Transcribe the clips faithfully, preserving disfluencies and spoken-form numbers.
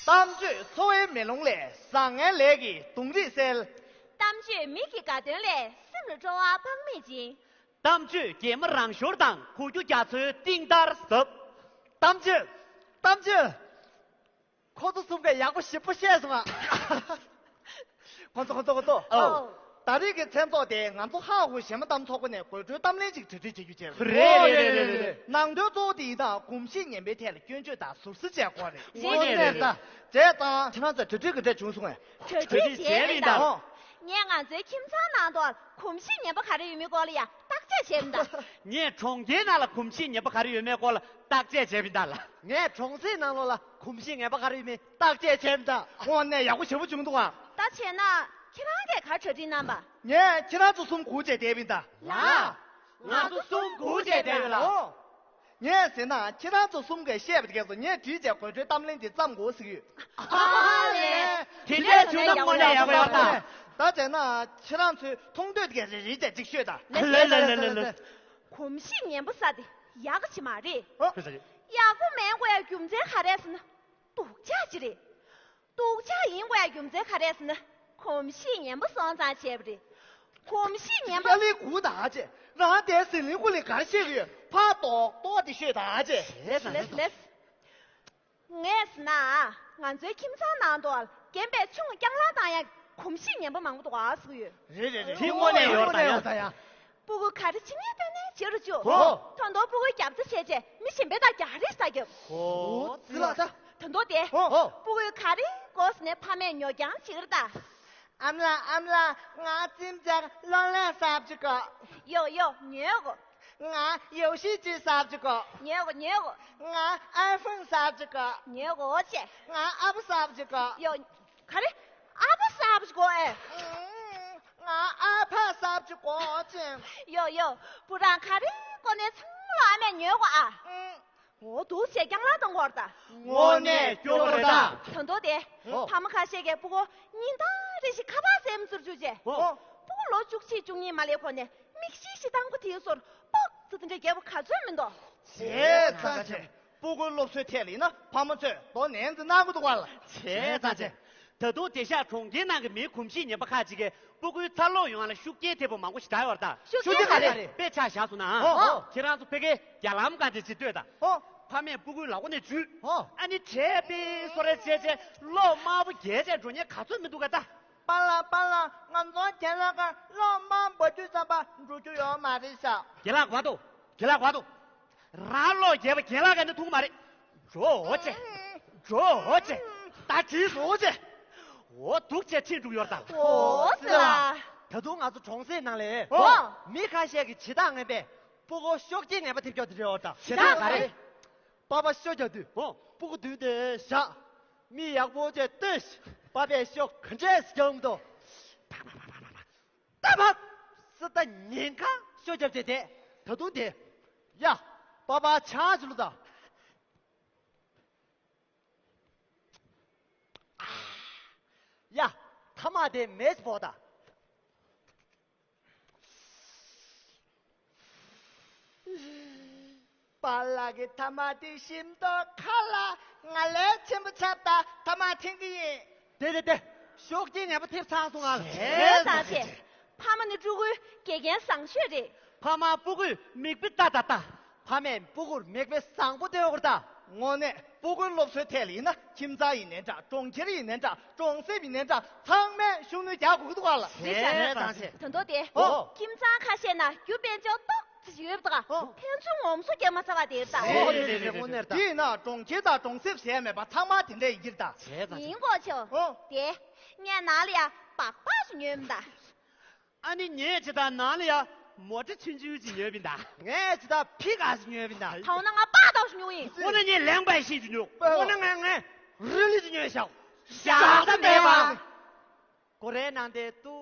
གཏམ་བརྗོད་འཚོ་བའི་མེ་ལོང་ལས། བཟང་ངན་ལས་ཀྱི་གདོང་རིས་སེལ། གཏམ་བརྗོད་མི་གི་དགའ་སྟོན་ལས། སེམས་ལ་སྤྲོ་བ་དཔག་མེད་སྦྱིན། གཏམ་བརྗོད་གད་མོ་རང་ཤོར་དང་། གོ་རྒྱུ་རྒྱ་མཚོའི་གཏིང་ལྟར་ཟབ། གཏམ་བརྗོད། གཏམ་བརྗོད། ཁོ་ཚོ་གསུམ་གས་ཡག་པོ་ཞེ་པོ་བཤད་སོང་ང་། ཁོ་ཚོ་ཁོ་ཚོ་ཁོ་ཚོ། ཨོ། ད་རེས་ཀྱི་མཚན་ཚོགས་དེ་ང་ཚོ་ཧ་ཧུ་གཞས་མ་གཏམ་ཚོགས་པ་ནས་དགོད་བྲོའི་གཏམ་གླེང་ཅིག་གྲ་སྒྲིག་བྱེད་རྒྱུ་བྱས་པ་རེད། རེད་རེད་རེད་རེད། ནང་དོན་གཙོ་བོ་དེ་ཡིན་ན་གོམས་གཤིས་ངན་པའི་ཐད་ལ་སྐྱོན་བརྗོད་དང་ཟུར་ཟ་བྱས་སྐོར་རེད། དངོས་གནས་རེད་ད། བྱས་ཙང་ཁྱེད་རང་ཚོས་གྲ་སྒྲིག་ག་འདྲས་བྱུང་སོང་ངས། གྲ་སྒྲིག་བྱས་པ་ཡིན་ད། ཨོ། ངས་ང་ཚོའི་ཁྱིམ་ཚང་ནང་དུ་གོམས་གཤིས་ངན་པ་ག་རེ་ཡོད་མེད་སྐོར་ལ་ཡང་བརྟག་དཔྱད་བྱས་པ་ཡིན་ད། ངས་གྲོང་ཁྱེར་ནང་ལ་གོམས་གཤིས་ངན་པ་ག་རེ་ཡོད་མེད་སྐོར་ལ་བརྟག་དཔྱད་བྱས་པ་ཡིན་ད་ལ། ངས་གྲོང་གསེབ་ནང་ལོགས་ལ་གོམས་གཤིས་ངན་པ་ག་རེ་ཡོད་མེད་བརྟག་དཔྱད་བྱས་པ་ཡིན་ད། དངོས་གནས་ཡག་པོ་ཞེ་པོ་བྱུང་འདུག་ཨ། ད་བྱས་ན་ཁྱེད་རང་གིས་ག་གྲ་སྒྲིག་གནང་པ། ངས་ཁྱེད་རང་ཚོ་གསུམ་སྒུག་བྱས་བསྡད་པ་ཡིན་ད། ལགས། ང་ཚོ་གསུམ་སྒུག་བྱས་བསྡད་ཡོད་ལགས། ཨོ། ངས་ཟེར་ན་ཁྱེད་རང་ཚོ་གསུམ་གས་བཤད་པ་དེ་གས་སོ་ངས་བྲིས་བྱས་དགོད་བྲོའི་གཏམ་གླེང་དེ་བརྩམས་དགོས་ཟེར་གྱི་ཡོད། ཨ་ལས། དེ་འདྲའི་བྱུང་ན་དངོས་གནས་ཡག་པོ་ཡོད་ད། ད་བྱས་ན་ཁྱེད་རང་ཚོའི་མཐོང་འདོད་དེ་གས་རེ་རེ་བྱས་ཅིག་ཤོད་ད། ལེ་ལེ་ལེ་ལེ་ལེ། གོམས་གཤིས་ངན་པ་ཟེར་དེ་ཡག་གི་མ་རེད། ཨོ། ཡག་པོ་མེད་དགོས་ཡ་རྒྱུ་མཚན་ག་རེ་ཟེར་ན། སྡུག་ཅག་ཅིག་རེད། སྡུག་ཅག་ཡིན་དགོས་ཡ་རྒྱུ་མཚན་ག་རེ་ཟེར་ན། གོམས་གཤིས་ངན་པ་སོང་ཙང་བྱས་པ་རེད། གོམས་གཤིས་ངན་པ། ཡ་ལི་གུ་ད་ཅེ། རང་དེ་ཟི་ལིང་གུ་ལི་གར་ཤེས་གི་ཡོད། ཕ་ཏོག་ཏོག་དེ་ཤོད་ད་ཅེ། ལེས་ལེས་ལེས། ངས་ཟེར་ན། ང་ཚོའི་ཁྱིམ་ཚང་ནང་དུ་རྒན་པས་ཆུང་རྐྱང་ལག་བཏང་ཡ་གོམས་གཤིས་ངན་པ་མང་པོ་འདུག་ཨ་ཟེར་གི་ཡོད། རེད་རེད་རེད། དེ་དངོས་གནས་ཡོད་ད་ཡ། སྤུ་གུ་ག་རེ་བྱེད་ཉེས་སྟོན་ནས་བྱེད་རུ་བཅུག་ཧོ། ད་དུང་སྤུ་གུའི་རྒྱབ་རྩ་བྱས་བྱས་མི་གཞན་པའི་དང་རྒྱག་རེས་ས་རྒྱབ། ཧོ། ཙི་ལ་ད། ད་དུང་དེ། ཧོ། སྤུ་གུའི་ག་རེ་དགོས་ཟེར་ནས་ཕ་མས་ཉོ་རྐྱང་བྱེད་ཀྱི་རེད་ད། ཨ་མ་ལགས་ཨ་མ་ལགས། ང་ཙིམ་ཅག་གློག་ཀླད་གསར་བཅུ་དགོས། ཡོ་ཡོ་ཉོས་གོ། ང་ཡོ་ཤི་ཅི་གསར་བཅུ་དགོས། ཉོས་གོ་ཉོས་གོ། ང་ཨའི་ཕོན་གསར་བཅུ་དགོས། ཉོས་གོ་ཅེ། ང་ཨ་ཕ་གསར་བཅུ་དགོས། ཡོ། ག་རེ། ཨ་ཕ་གསར་བཅུ་དགོས་ཨེ། ང་ཨ་ཕ་གསར་བཅུ་དགོས་ཅེ། ཡོ་ཡོ། བུ་རང་ག་རེ་དགོས་ནས་ཚང་མ་ཨ་མས་ཉོས་གོ་ཨ། འོ་འདུག་བྱས་རྐྱང་ལག་གཏོང་གོ་ར་ད། དངོས་གནས་སྐྱོ་བོ་རེད་ད། ད་དུང་དེ། ཨོ། ཕ་མ་ཁ་ཤས་ཀྱིས་སྤུ་གུ་ཉིན་ལྟར་རེ་བཞིན་ཁ་པར་ཟེར་མི་ཚུར་བཅུག་བྱས། ཨོ། སྤུ་གུ་ལོ་བཅུ་གཅིག་བཅུ་གཉིས་མ་སླེབས་གོང་ནས་མིག་ཤེལ་ཞིག་བཏང་གོ་དེའི་སོར་པོག་ཙི་དེ་འདྲ་རྒྱབ་པ་ག་ཚོད་མི་འདུག་བྱས་ཙང་བྱས། སྤུ་གུའི་སློབ་གསོའི་ཐད་ལ་ཡིན་ན་ཕ་མ་ཚོས་དོ་ནན་ཙི་གནང་གི་འདུག་ག་ལ། བྱས་ཙང་བྱས། ད་དུང་དེང་སང་གྲོང་ཁྱེར་ནང་གི་མིའི་གོམས་གཤིས་ངན་པ་ཁག་ཅིག་གིས་སྤུ་གུའི་འཚར་ལོངས་ཡོང་བ་ལ་ཤུགས་རྐྱེན་ཐེབས་པ་མང་པོ་ཞིག་བསྒྲགས་ཡོད་རེད་ད། ཤུགས་རྐྱེན་ག་རེ་རེད། དཔེ་ཆ་བཞག་སོང་ན། ཨོ། ཨོ། ཁྱེད་རང་ཚོ་ཕ་གིའི་རྒྱ་ལམ་སྒང་དེ་ཅིག་ལྟོས་དང་། ཨོ། ཕ་མས་སྤུ་གུའི་ལག་མགོ་ནས་འཇུས། ཨོ། ཨ་ནི་བྲེལ་བའི་བཟོ་འདྲ་བྱས་བྱས་གློག་དམར་པོ་རྒྱས་བྱས་འགྲོ་མཁན་ག་ཚོད་མི་འདུག་ག་ད། པཱ་ལགས་པཱ་ལགས། ང་ཚོ་རྒན་ལགས་ཀྱི་གློག་དམར་འབབ་དུས་ཙམ་པ་འགྲོ་རྒྱུ་ཡོད་མ་རེད་ཤག་རྒན་ལགས་གོ་ཐུབ། རྒན་ལགས་གོ་ཐུབ། རང་གློག་རྒྱས་པ་རྒན་ལགས་ཀྱིས་མཐོང་གི་མ་རེད། འགྲོ་འོ་ཅེ། འགྲོ་འོ་ཅེ། ད་བྲིས་སོང་ཅེ། འོ་འདུག་ཅེས་ཁྲིད་འགྲོ་གི་ཡོད་ད། འོ་ཙི་ལ། ད་དུང་ང་ཚོ་གྲོང་གསེབ་ནང་ལ། འོ། མི་ཁ་ཤས་ཀྱིས་བྱེད་སྟངས་ངན་པས་སྤུ་གུ་ཤུགས་རྐྱེན་ངན་པ་ཐེབས་ཀྱོག་དེ་རེད་འོ་ད། བྱེད་སྟངས་ག་རེ། པ་ཕ་ཤོ་རྒྱག་དུས། འོ། སྤུ་གུ་མདུན་དེ་བཞག་མི་ཡག་པོ་ཅིག་ལྟོས་ཤིག་པ་ཕས་ཤོ་ག་འདྲས་རྒྱག་མི་འདུག་ད་ཕ། སི་ཏ་ཉེན་ཁ་ཤོ་རྒྱབ་བྱས་ཏེ། ད་དུང་དེ། ཡ། པ་ཕ་ཆ་ཅི་ལུ་ད། ཡ། ཐ་མག་དེ་མེ་ཅིག་ཕོག་ད། པཱ་ལགས་ཀྱི་ཐ་མག་དེ་ཞིམ་མདོག་ཁ་ལ་ང་ལས་ཆེན་པོ་ཆགས་ད། ཐ་མག་འཐེན་གི་ཡིན། དེ་དེ་དེ། ཤུགས་རྐྱེན་ངན་པ་ཐེབས་ཚར་སོང་ང་། བྱས་ཙང་བྱས། ཕ་མ་ནི་ཕྲུ་གུའི་དགེ་རྒན་བཟང་ཤོས་རེད། ཕ་མ་སྤུ་གུའི་མིག་དཔེ་ལྟ་ད་ལྟ། ཕ་མས་སྤུ་གུར་མིག་དཔེ་བཟང་པོ་སྟོན་དགོས་རེད་ད། དངོས་གནས་སྤུ་གུའི་སློབ་གསོའི་ཐད་ལ་ཡིན་ན་ཁྱིམ་ཚང་ཡིན་ནའི་འདྲ། གྲོང་ཁྱེར་ཡིན་ནའི་འདྲ། གྲོང་གསེབ་ཡིན་ནའི་འདྲ། ཚང་མས་ཤུགས་སྣོན་རྒྱག་དགོས་ཀྱི་འདུག་ག་ལ། བྱས་ཙང་བྱས། ད་དུང་དེ། ཨོ། ཁྱིམ་ཚང་ཁ་ཤས་ན་རྒྱུ་དཔལ་འབྱོར་ཏོག་ཙི་ཞིག་ཡོད་པ་འདུག་ག་ཨོ། ཕན་ཚུན་ངོམ་སོ་རྒྱག་མ་ཚར་བ་དེ་རེད་ད། རེད་རེད་རེད་རེད། དངོས་གནས་རེད་ད། དེས་ན་གྲོང་ཁྱེར་དང་གྲོང་གསེབ་ཟེར་མེད་པ་ཚང་མ་དེ་འདྲ་ཡིན་གྱི་རེད་ད། བྱས་ཙང་། ཡིན་གོ་ཆོ། ཨོ། དེ། ངས་ནང་ལ་ཡ་སྦག་སྦག་ཞིག་ཉོས་མི་ད། ཨ་ནི་ངས་ཇི་ལྟར་ནང་ལ་ཡ་མོ་ཊ་ཆུང་ཆུང་ཅིག་ཉོས་པ་ཡིན་ད། ངས་ཇི་ལྟར་ཕི་ཀ་ཞིག་ཉོས་པ་ཡིན་ད། ད་འོ་ན་ང་སྦག་སྦག་ཞིག་ཉོ་གི་ཡིན། འོ་ན་ངས་ལེང་པའི་ཤིང་ཅིག་ཉོ། འོ་ན་ངས་ངས་རི་ལི་ཅིག་ཉོས་ཤག་བཞག་ས་མེད་པ། སྒོ་རའི་ནང་དེ་ཏུ་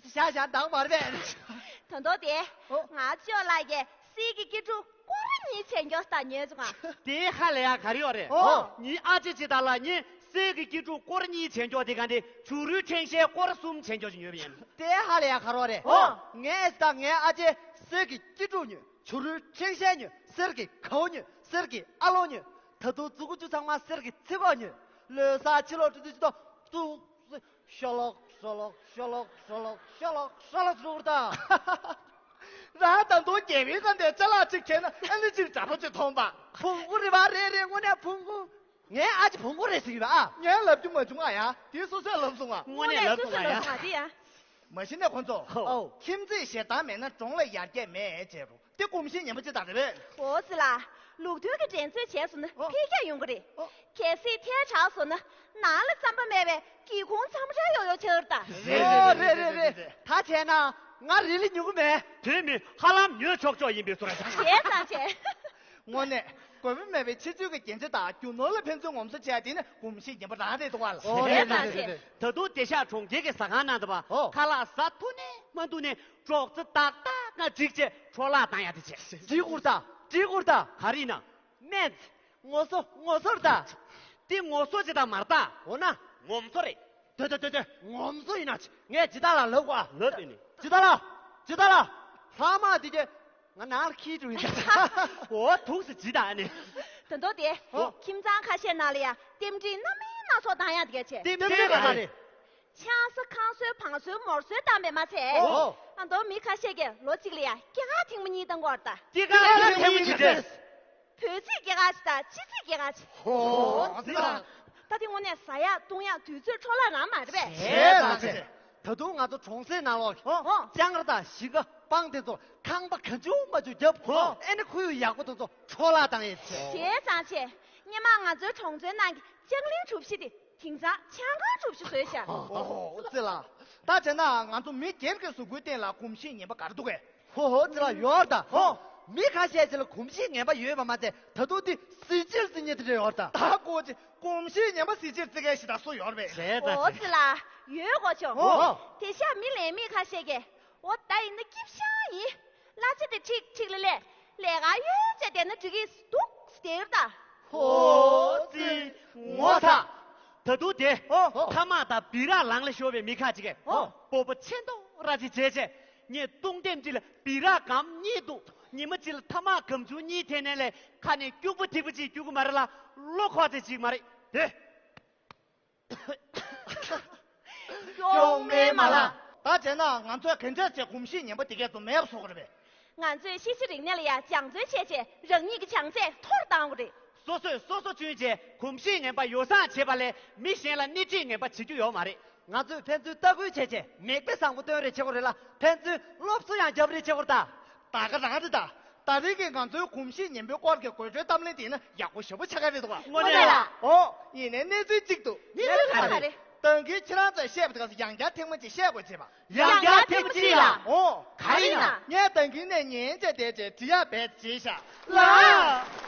སི་བཞག་བཞག་འདང་མ་རེད་པས། ད་མདོ་དེ། ཨོ། ང་ཅོ་ལགས་ཀྱིས་གསེར་གྱི་སྐྱིལ་ཀྲུང་སྐོར་གཉིས་བྱས་མགྱོགས་ད་ཉོས་བྱུང་ང་། དེ་ཧ་ལས་ཡ་ག་རེ་ཡོད་རེད། ཨོ། ངའི་ཨ་ཅེ་ཇི་ལྟར་ལ་ངས་གསེར་གྱི་སྐྱིལ་ཀྲུང་སྐོར་གཉིས་བྱས་མགྱོགས་དེ་ག་འདི་བྱུ་རུའི་ཕྲེང་ཤེལ་སྐོར་གསུམ་བྱས་མགྱོགས་ཅིག་ཉོས་པ་ཡིན། དེ་ཧ་ལས་ཡ་ག་རེ་ཡོད་རེད། ཨོ། ངས་ད་ངའི་ཨ་ཅེ་གསེར་གྱི་སྐྱིལ་ཀྲུང་ཉོས། བྱུ་རུའི་ཕྲེང་ཤེལ་ཉོས། གསེར་གྱི་གའུ་ཉོས། གསེར་གྱི་ཨ་ལོང་ཉོས། ད་དུང་མཛུ་གུ་ཆུ་ཚང་མ་གསེར་གྱི་ཚིགས་ཁོག་ཉོས། ལོས་ས་ཕྱི་ལོགས་ཀྲི་ཏི་ཅི་ཏོ་ཏུ། ཤ་ལག་ཤ་ལག་ཤ་ལག་ཤ་ལག་ཤ་ལག་ཤ་ལག་ཟུར་ད། རང་ད་དུང་རྒྱལ་བའི་བཀའ་འདས་ཅ་ལག་ཅིག་ཁྱེར་ན་ཨ་ནི་ཅིག་འདྲ་པོ་ཅིག་མཐོང་པ། བོང་བུ་རེད་པ། རེད་རེད། དངོས་གནས་བོང་བུ། ངའི་ཨ་ཅེ་བོང་བུ་རེད་ཟེར་གྱི་ཡོད་ཨ། ངས་ལབ་རྒྱུ་མ་བྱུང་ཨ་ཡ། དེ་སོ་སོས་ལབ་སོང་ཨ། དངོས་གནས་ལབ་སོང་ཨ་ཡ། དེ་ཡ། མ་གཞི་ནས་ཁོང་ཚོ། ཧོ། ཁྱིམ་མཚེས་ཞེ་སྡང་མེད་ན་གྲོང་ལ་ཡར་རྒྱས་མེད་ཅེས་རུ། དེ་གོམས་གཤིས་ངན་པ་ཅིག་དང་རེད་པས། འོ་ཙི་ལ། ལུགས་མཐུན་གྱི་འགྲན་རྩོད་བྱས་སོང་ན། ཨོ། འཕེལ་རྒྱས་ཡོང་གི་རེད། ཨོ། གལ་སྲིད་ཐལ་དྲགས་སོང་ན། ནང་ལ་རྩམ་པ་མེད་པའི་སྒེའུ་ཁུང་ཚང་མ་འདྲ་ཡོད་ཡོད་ཆགས་ཀྱི་རེད་ད། རེད་རེད་རེད་རེད། ད་བྱས་ན་ང་རི་ལི་ཉོ་གི་མེད། དེ་མིན་ཧ་ལམ་ཉོས་ཆོག་ཆོག་ཡིན་པའི་བཟོ་འདྲ་ཆགས། བྱས་ཙང་བྱས། དངོས་གནས་དགོས་པ་མེད་པའི་ཕྱི་ཚུལ་གྱི་རྒྱན་ཆ་དང་རྒྱུ་ནོར་ལ་ཕན་ཚུན་ངོམ་སོ་བྱས་དེ་ནི་གོམས་གཤིས་ངན་པ་རང་རེད་འདུག་བ་ལ། ཨོ་རེད་རེད་རེད་རེད། ད་དུང་དེ་ཤག་གྲོང་ཁྱེར་གྱི་ཟ་ཁང་ནང་དུ་བ། ཨོ། ཁ་ལག་ཟ་ཐུབ་ནས་མ་ཐུབ་ནས་སྲོག་རྩ་ཏག་ཏག་ང་སྒྲིག་བྱས་འཕྲོ་བརླག་བཏང་ཡ་དེ་བྱས། སྒྲིག་དགོས་ད། སྒྲིག་དགོས་ད། ག་རེ་ཡིན་ན། སྨན། ངོ་སོ་ངོ་སོར་ད། དེ་ངོ་སོ་ཇི་ལྟར་མར་ད། འོ་ན། ངོམ་སོ་རེད། དེ་དེ་དེ་དེ་ངོམ་སོ་ཡིན་ན་ཅི། ངས་ཇི་ལྟར་ལ་ལབ་གོ། ལབ་དེ་ནི། ཇི་ལྟར་ལ། ཇི་ལྟར་ལ། ལྷག་མ་དེ་གྱད། ང་ནང་ལ་ཁྱི་འགྲོ་ཡིན་ད། འོ་ཐུགས་སུ་ཇི་ལྟར་ནི། དོན་དོ་དེ། ཨོ། ཁྱིམ་ཚང་ཁ་ཤས་ནང་ལ་ཡ་རྟེན་འབྲེལ་སྣ་མིན་སྣ་ཚོགས་བཏང་ཡག་དེ་གྱད་བྱས། རྟེན་འབྲེལ་ག་རེ། ཆང་ས་ཁང་སོལ་བང་སོལ་མོར་སོལ་བཏང་པས་མ་ཚད། ཨོ། ཨ་མདོ་མི་ཁ་ཤས་ཀྱིས་ལོ་གཅིག་ལ་ཡ་སྐྱེས་སྐར་ཐེངས་མ་གཉིས་བཏང་གི་ཡོད་རེད་ད། སྐྱེས་སྐར་ཐེངས་མ་གཉིས་རེད། བོད་ཚེས་སྐྱེས་སྐར་ཅིག་དང་ཕྱི་ཚེས་སྐྱེས་སྐར་ཅིག་ཧོ། ཙི་ལ། ད་དེ་དངོས་གནས་ཟ་ཡག་བཏུང་ཡག་དུས་ཚོད་འཕྲོ་བརླག་རང་མ་རེད་པས། བྱས་ཙང་བྱས། ད་དུང་ང་ཚོ་གྲོང་གསེབ་ནང་ལོགས་ཀྱི། ཧོ། ལྕང་ར་དང་གཞིས་ཀ་སྤང་དེ་ཚོར་ཁང་པ་གང་བྱུང་མ་བྱུང་བརྒྱབ། ཧོ། ཨེ་ནི་ཁོར་ཡུག་ཡག་པོ་དེ་ཚོ་འཕྲོ་བརླག་བཏང་ཡོད་བྱས། བྱས་ཙང་བྱས། སྔོན་མ་ང་ཚོའི་གྲོང་ཚོའི་ནང་གི་ལྕང་གླིང་གྲུ་བཞི་དེ། དེང་སང་ལྕང་སྒང་གྲུ་བཞི་བཟོས་ཤག་ཨོ་ཙི་ལ། ད་བྱས་ན་ང་ཚོ་མི་སྒེར་གྱི་གཟུགས་པོའི་སྟེང་ལ་གོམས་གཤིས་ངན་པ་ག་རེ་འདུག་གས། ཧོ་ཧོ་ཙི་ལ་ཡོད་ད། ཧོ། མི་ཁ་ཤས་ཅིག་ལ་གོམས་གཤིས་ངན་པ་ཡོད་པ་མ་ཚད་ད་དུང་དེ་གཟི་བརྗིད་ཟེར་མཁན་དེ་འདྲ་ཡོད་ད། ད་ཀོ་ཅི་གོམས་གཤིས་ངན་པ་གཟི་བརྗིད་ཟེར་མཁན་ཞིག་ད་སུ་ཡོད་རེད་པས། བྱས་ཙང་ཨོ་ཙི་ལ་ཡོད་གོ་ཆོ། ཧོ། དེ་ཤ་མི་ལས་མི་ཁ་ཤས་ཀྱིས་ཨོ་ད་ཡིན་ན་སྐྱིབས་ཤ་ཡིན། གླ་ཆ་དེ་ཁྲིག་ཁྲིག་ལ་ལས། ལས་ཀ་ཡོད་ཅེས་བསྡད་ན་འགྲིག་གི་འདུག་ཟེར་ད། ཧོ་ཙི་ངོ་ཚ། ད་དུང་དེ། ཨོ། ཐ་མག་དང་བི་རག་ལང་ལ་ཤོར་བའི་མི་ཁ་ཅིག་གིས། ཨོ། སྤོབས་པ་ཆེ་མདོག་ར་ཅིག་བྱས་བྱས། ངས་བཏུང་ལྡེམ་གཅིག་ལ་བི་རག་སྒམ་གཉིས་འདུག་ཉི་མ་གཅིག་ལ་ཐ་མག་སྒམ་ཆུང་གཉིས་འཐེན་ནས་ལས་ཁ་ནས་སྐྱུག་པ་ཐིགས་པ་ཅིག་སྐྱུག་གི་མ་རེད་ལ་བློ་ཁོག་ཙེ་ཅིག་མ་རེད་དེ། གཡོག་མའི་མ་ལགས། ད་བྱས་ན་ང་ཚོས་ག་འདྲ་བྱས་གོམས་གཤིས་ངན་པ་དེ་གས་ཚོ་མེད་པ་བཟོ་དགོས་རེད་པས། ང་ཚོས་ཤེས་བྱ་རིག་གནས་ལ་ཡང་སྦྱང་བརྩོན་བྱས་བྱས་རང་ཉིད་ཀྱི་བྱང་ཚད་མཐོ་རུ་གཏང་དགོས་རེད། སོ་སོས་སོ་སོ་སྐྱོན་བྱས་གོམས་གཤིས་ངན་པ་ཡོ་བསྲང་བྱེད་པ་ལས་མི་གཞན་ལ་སྣེ་ཁྲིད་ངན་པ་བྱེད་རྒྱུ་ཡོད་མ་རེད། ང་ཚོས་ཕན་ཚུན་ལྟ་སྐུལ་བྱས་བྱས་མིག་དཔེ་བཟང་པོ་སྟོན་རེས་བྱེད་དགོས་རེད་ལ་ཕན་ཚུན་སློབ་གསོ་ཡང་རྒྱབ་རེས་བྱེད་དགོས་རེད་ད། ད་ག་རང་རེད་ད། ད་རེས་ཀྱི་ང་ཚོའི་གོམས་གཤིས་ངན་པའི་སྐོར་གྱི་དགོད་བྲོའི་གཏམ་གླེང་དེ་ནི་ཡག་པོ་ཞེ་པོ་ཆགས་ཀྱི་རེད་འདུག་བ། དངོས་གནས་ལ། ཨོ། ཡིན་ནའི་གནས་ཚུལ་གཅིག་འདུག་གནས་ཚུལ་ག་རེ། ད་གིན་ཁྱེད་རང་ཚོས་བཤད་པ་དེ་ག་ཚོད་ཡང་བསྐྱར་ཐེངས་མ་གཅིག་བཤད་དགོས་བྱས་པ། ཡང་བསྐྱར་ཐེངས་མ་གཅིག་ལ། ཨོ། ག་རེ་ཡིན་ན། ངས་ད་གིན་ནས་ཉན་བྱས་བསྡད་བྱས་འབྲི་ཡག་བས་བྱས་ཤག་ལགས།